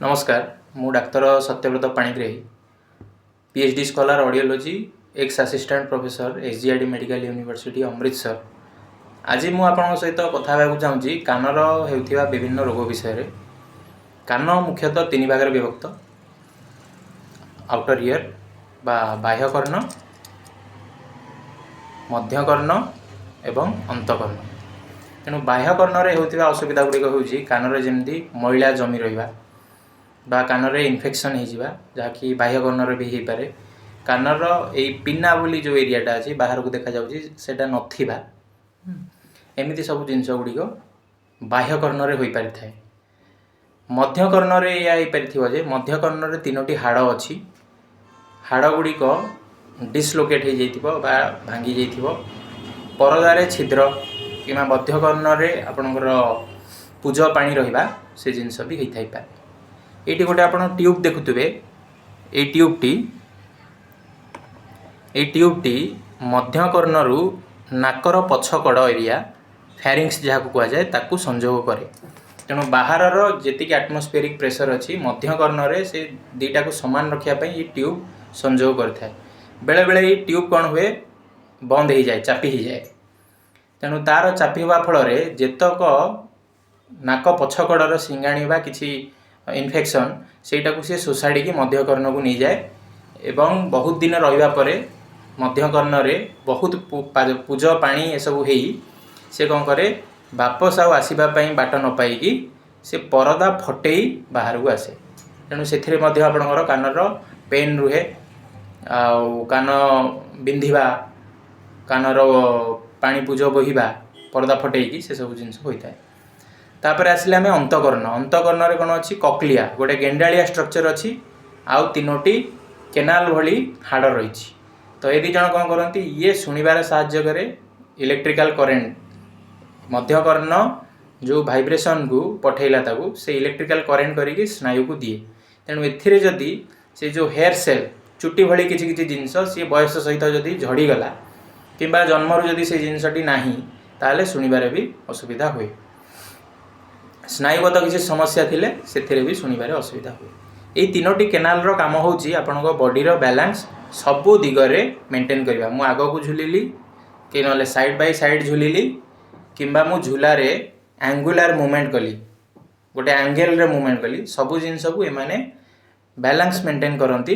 ନମସ୍କାର, ମୁଁ ଡାକ୍ତର Satyabrata Panigrahi, PhD scholar, audiology, ex assistant professor, SGID Medical University, Amritsar. ଆଜି ମୁଁ ଆପଣଙ୍କ ସହିତ କଥା ହେବାକୁ ଚାହୁଁଛି କାନର ହେଉଥିବା ବିଭିନ୍ନ ରୋଗ ବିଷୟରେ। କାନ ମୁଖ୍ୟତଃ ତିନି ଭାଗରେ ବିଭକ୍ତ: ଆଉଟର ଇୟର ବା ବାହ୍ୟକର୍ଣ୍ଣ, ମଧ୍ୟକର୍ଣ୍ଣ ଏବଂ ଅନ୍ତଃକର୍ଣ୍ଣ। ତେଣୁ ବାହ୍ୟକର୍ଣ୍ଣରେ ହେଉଥିବା ଅସୁବିଧା ଗୁଡ଼ିକ ହେଉଛି କାନରେ ଯେମିତି ମଇଳା ଜମି ରହିବା ବା କାନରେ ଇନଫେକ୍ସନ୍ ହେଇଯିବା, ଯାହାକି ବାହ୍ୟକର୍ଣ୍ଣରେ ବି ହେଇପାରେ। କାନର ଏଇ ପିନା ବୋଲି ଯେଉଁ ଏରିଆଟା ଅଛି, ବାହାରକୁ ଦେଖାଯାଉଛି, ସେଇଟା ନଥିବା, ଏମିତି ସବୁ ଜିନିଷ ଗୁଡ଼ିକ ବାହ୍ୟକର୍ଣ୍ଣରେ ହୋଇପାରିଥାଏ। ମଧ୍ୟକର୍ଣ୍ଣରେ ଏଇଆ ହେଇପାରିଥିବ ଯେ ମଧ୍ୟକର୍ଣ୍ଣରେ ତିନୋଟି ହାଡ଼ ଅଛି, ହାଡ଼ ଗୁଡ଼ିକ ଡିସଲୋକେଟ୍ ହେଇଯାଇଥିବ ବା ଭାଙ୍ଗି ଯାଇଥିବ, ପରଦାରେ ଛିଦ୍ର କିମ୍ବା ମଧ୍ୟକର୍ଣ୍ଣରେ ଆପଣଙ୍କର ପୂଜ ପାଣି ରହିବା, ସେ ଜିନିଷ ବି ହେଇଥାଇପାରେ। ଏଇଠି ଗୋଟେ ଆପଣ ଟ୍ୟୁବ୍ ଦେଖୁଥିବେ। ଏଇ ଟ୍ୟୁବ୍ଟି ମଧ୍ୟକର୍ଣ୍ଣରୁ ନାକର ପଛ କଡ଼ ଏରିଆ, ଫ୍ୟାରିଙ୍ଗସ୍ ଯାହାକୁ କୁହାଯାଏ, ତାକୁ ସଂଯୋଗ କରେ। ତେଣୁ ବାହାରର ଯେତିକି ଆଟମୋସ୍ଫିୟରିକ୍ ପ୍ରେସର ଅଛି, ମଧ୍ୟକର୍ଣ୍ଣରେ ସେ ଦୁଇଟାକୁ ସମାନ ରଖିବା ପାଇଁ ଏଇ ଟ୍ୟୁବ୍ ସଂଯୋଗ କରିଥାଏ। ବେଳେବେଳେ ଏଇ ଟ୍ୟୁବ୍ କ'ଣ ହୁଏ, ବନ୍ଦ ହେଇଯାଏ, ଚାପି ହେଇଯାଏ। ତେଣୁ ତାର ଚାପି ହେବା ଫଳରେ ଯେତକ ନାକ ପଛ କଡ଼ର ସିଙ୍ଗାଣି ବା କିଛି ଇନଫେକ୍ସନ୍, ସେଇଟାକୁ ସେ ଶୋଷାଡ଼ିକି ମଧ୍ୟକର୍ଣ୍ଣକୁ ନେଇଯାଏ ଏବଂ ବହୁତ ଦିନ ରହିବା ପରେ ମଧ୍ୟକର୍ଣ୍ଣରେ ବହୁତ ପୂଜ ପାଣି ଏସବୁ ହେଇ ସେ କ'ଣ କରେ, ବାପସ ଆଉ ଆସିବା ପାଇଁ ବାଟ ନ ପାଇକି ସେ ପରଦା ଫଟେଇ ବାହାରକୁ ଆସେ। ତେଣୁ ସେଥିରେ ମଧ୍ୟ ଆପଣଙ୍କର କାନର ପେନ୍ ରୁହେ ଆଉ କାନ ବିନ୍ଧିବା, କାନର ପାଣି ପୂଜ ବୋହିବା, ପରଦା ଫଟେଇକି ସେସବୁ ଜିନିଷ ହୋଇଥାଏ। ତାପରେ ଆସିଲେ ଆମେ ଅନ୍ତଃକର୍ଣ୍ଣ। ଅନ୍ତଃକର୍ଣ୍ଣରେ କ'ଣ ଅଛି? କକ୍ଲିଆ, ଗୋଟେ ଗେଣ୍ଡାଳିଆ ଷ୍ଟ୍ରକ୍ଚର ଅଛି ଆଉ ତିନୋଟି କେନାଲ ଭଳି ହାଡ଼ ରହିଛି। ତ ଏ ଦୁଇ ଜଣ କ'ଣ କରନ୍ତି? ଇଏ ଶୁଣିବାରେ ସାହାଯ୍ୟ କରେ। ଇଲେକ୍ଟ୍ରିକାଲ କରେଣ୍ଟ, ମଧ୍ୟକର୍ଣ୍ଣ ଯେଉଁ ଭାଇବ୍ରେସନକୁ ପଠେଇଲା, ତାକୁ ସେ ଇଲେକ୍ଟ୍ରିକାଲ କରେଣ୍ଟ କରିକି ସ୍ନାୟୁକୁ ଦିଏ। ତେଣୁ ଏଥିରେ ଯଦି ସେ ଯେଉଁ ହେୟାର ସେଲ୍, ଚୁଟି ଭଳି କିଛି କିଛି ଜିନିଷ, ସିଏ ବୟସ ସହିତ ଯଦି ଝଡ଼ିଗଲା କିମ୍ବା ଜନ୍ମରୁ ଯଦି ସେ ଜିନିଷଟି ନାହିଁ, ତାହେଲେ ଶୁଣିବାରେ ବି ଅସୁବିଧା ହୁଏ। ସ୍ନାୟୁଗତ କିଛି ସମସ୍ୟା ଥିଲେ ସେଥିରେ ବି ଶୁଣିବାରେ ଅସୁବିଧା ହୁଏ। ଏଇ ତିନୋଟି କେନାଲର କାମ ହେଉଛି ଆପଣଙ୍କ ବଡ଼ିର ବାଲାନ୍ସ ସବୁ ଦିଗରେ ମେଣ୍ଟେନ୍ କରିବା। ମୁଁ ଆଗକୁ ଝୁଲିଲି କି ନହେଲେ ସାଇଡ଼୍ ବାଇ ସାଇଡ଼୍ ଝୁଲିଲି କିମ୍ବା ମୁଁ ଝୁଲାରେ ଆଙ୍ଗୁଲାର ମୁଭମେଣ୍ଟ କଲି, ଗୋଟେ ଆଙ୍ଗେଲରେ ମୁଭମେଣ୍ଟ କଲି, ସବୁ ଜିନିଷକୁ ଏମାନେ ବାଲାନ୍ସ ମେଣ୍ଟେନ୍ କରନ୍ତି।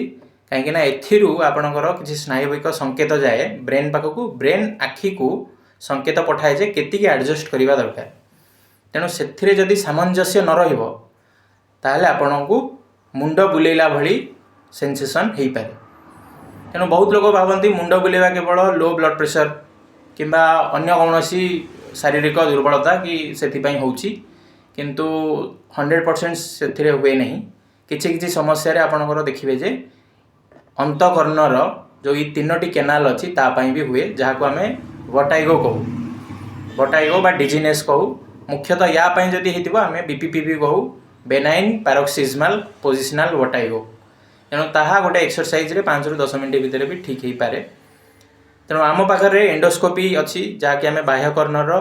କାହିଁକିନା ଏଥିରୁ ଆପଣଙ୍କର କିଛି ସ୍ନାୟୁବିକ ସଂକେତ ଯାଏ ବ୍ରେନ୍ ପାଖକୁ। ବ୍ରେନ୍ ଆଖିକୁ ସଂକେତ ପଠାଏ ଯେ କେତିକି ଆଡ଼ଜଷ୍ଟ କରିବା ଦରକାର। ତେଣୁ ସେଥିରେ ଯଦି ସାମଞ୍ଜସ୍ୟ ନ ରହିବ, ତାହେଲେ ଆପଣଙ୍କୁ ମୁଣ୍ଡ ବୁଲେଇଲା ଭଳି ସେନ୍ସେସନ୍ ହେଇପାରେ। ତେଣୁ ବହୁତ ଲୋକ ଭାବନ୍ତି ମୁଣ୍ଡ ବୁଲେଇବା କେବଳ ଲୋ ବ୍ଲଡ଼ ପ୍ରେସର କିମ୍ବା ଅନ୍ୟ କୌଣସି ଶାରୀରିକ ଦୁର୍ବଳତା କି ସେଥିପାଇଁ ହେଉଛି। କିନ୍ତୁ 100% ସେଥିରେ ହୁଏ ନାହିଁ। କିଛି କିଛି ସମସ୍ୟାରେ ଆପଣଙ୍କର ଦେଖିବେ ଯେ ଅନ୍ତଃକର୍ଣ୍ଣର ଯେଉଁ ଏଇ ତିନୋଟି କେନାଲ ଅଛି, ତା ପାଇଁ ବି ହୁଏ, ଯାହାକୁ ଆମେ ଭର୍ଟାଇଗୋ କହୁ, ଭର୍ଟାଇଗୋ ବା ଡିଜିନେସ୍ କହୁ। ମୁଖ୍ୟତଃ ୟା ପାଇଁ ଯଦି ହେଇଥିବ, ଆମେ ବିପିପିବି କହୁ, ବେନାଇନ୍ ପାରୋକ୍ସିଜମାଲ ପୋଜିସନାଲ ଭର୍ଟାଇଗୋ। ତେଣୁ ତାହା ଗୋଟେ ଏକ୍ସରସାଇଜରେ 5ରୁ 10 ମିନିଟ୍ ଭିତରେ ବି ଠିକ୍ ହେଇପାରେ। ତେଣୁ ଆମ ପାଖରେ ଏଣ୍ଡୋସ୍କୋପି ଅଛି, ଯାହାକି ଆମେ ବାହ୍ୟକର୍ଣ୍ଣର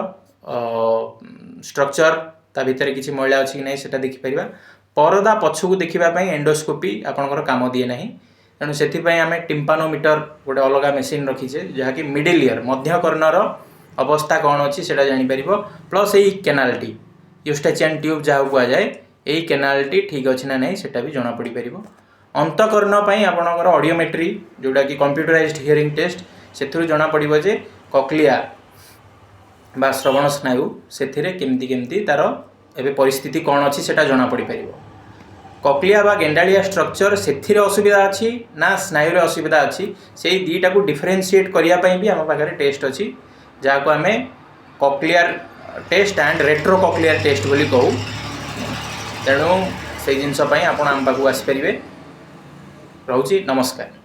ଷ୍ଟ୍ରକ୍ଚର, ତା ଭିତରେ କିଛି ମଇଳା ଅଛି କି ନାହିଁ, ସେଟା ଦେଖିପାରିବା। ପରଦା ପଛକୁ ଦେଖିବା ପାଇଁ ଏଣ୍ଡୋସ୍କୋପି ଆପଣଙ୍କର କାମ ଦିଏ ନାହିଁ। ତେଣୁ ସେଥିପାଇଁ ଆମେ ଟିମ୍ପାନୋମିଟର ଗୋଟେ ଅଲଗା ମେସିନ୍ ରଖିଛେ, ଯାହାକି ମିଡ଼ିଲ୍ ଇୟର, ମଧ୍ୟକର୍ଣ୍ଣର ଅବସ୍ଥା କ'ଣ ଅଛି ସେଇଟା ଜାଣିପାରିବ। ପ୍ଲସ୍ ଏଇ କେନାଲଟି, ୟୁଷ୍ଟାଚିଆନ୍ ଟ୍ୟୁବ୍ ଯାହାକୁ କୁହାଯାଏ, ଏଇ କେନାଲଟି ଠିକ୍ ଅଛି ନା ନାହିଁ, ସେଇଟା ବି ଜଣାପଡ଼ିପାରିବ। ଅନ୍ତଃକର୍ଣ୍ଣ ପାଇଁ ଆପଣଙ୍କର ଅଡ଼ିଓମେଟ୍ରି, ଯେଉଁଟାକି କମ୍ପ୍ୟୁଟରାଇଜ୍ଡ ହିୟରିଂ ଟେଷ୍ଟ, ସେଥିରୁ ଜଣାପଡ଼ିବ ଯେ କକ୍ଲିଆ ବା ଶ୍ରବଣ ସ୍ନାୟୁ, ସେଥିରେ କେମିତି କେମିତି ତାର ଏବେ ପରିସ୍ଥିତି କ'ଣ ଅଛି, ସେଇଟା ଜଣାପଡ଼ିପାରିବ। କକ୍ଲିଆ ବା ଗେଣ୍ଡାଳିଆ ଷ୍ଟ୍ରକ୍ଚର, ସେଥିରେ ଅସୁବିଧା ଅଛି ନା ସ୍ନାୟୁରେ ଅସୁବିଧା ଅଛି, ସେଇ ଦୁଇଟାକୁ ଡିଫରେନ୍ସିଏଟ୍ କରିବା ପାଇଁ ବି ଆମ ପାଖରେ ଟେଷ୍ଟ ଅଛି, ଯାହାକୁ ଆମେ cochlear test and retrocochlear test ବୋଲି କହୁ। ତେଣୁ ସେଇ ଜିନିଷ ପାଇଁ ଆପଣ ଆମ ପାଖକୁ ଆସିପାରିବେ। ରହୁଛି, ନମସ୍କାର।